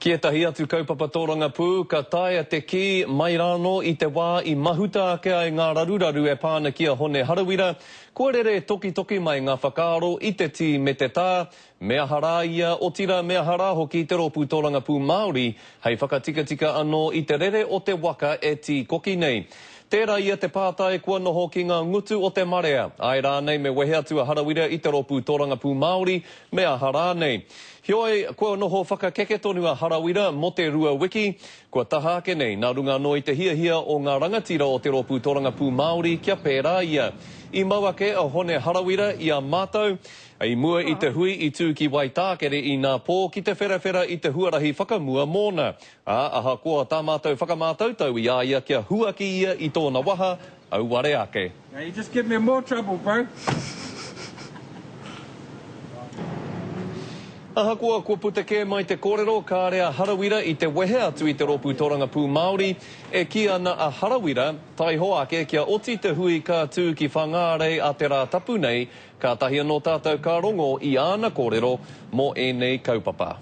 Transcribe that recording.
Ki ētahi atu kaupapa tōrangapū, ka taea te kī, mai rānō i te wā i mahuta ake ai ngā raruraru e pā ana ki a Hone Harawira, kua rere tokitoki mai ngā whakaaro i te tī me te tā, me aha rā ia, otirā me aha rā hoki te Rōpū Tōrangapū Māori hei whakatikatika anō i te rere o te waka e tīkoki nei. Tērā ia te pātai kua noho ki ngā ngutu o te marea, āe rānei me wehe atu a Harawira i te Rōpū Tōrangapū Māori, me aha rānei. Heoi, kua noho whakakeke tonu a Harawira mō te rua wiki, kua taha ake nei, nā runga anō i te hiahia o ngā rangatira o te Rōpū Tōrangapū Māori kia pērā ia. I mau ake a Hone Harawira i a mātou, i mua i te hui i tū ki Waitākere inā pō ki te wherawhera i te huarahi whakamua mōna. Ā, ahakoa tā mātou whakamātautau i a ia kia huaki ia i tōna waha, auare ake. Now you just give me more trouble, bro. Ahakoa kua puta kē mai te kōrero kāre a Harawira i te wehe atu i te Rōpū Tōrangapū Māori, e kī ana a Harawira, taihoa ake kia oti te hui ka tū ki Whangārei a te Rātapu nei, kātahi anō tātou ka rongo i āna kōrero mō ēnei kaupapa.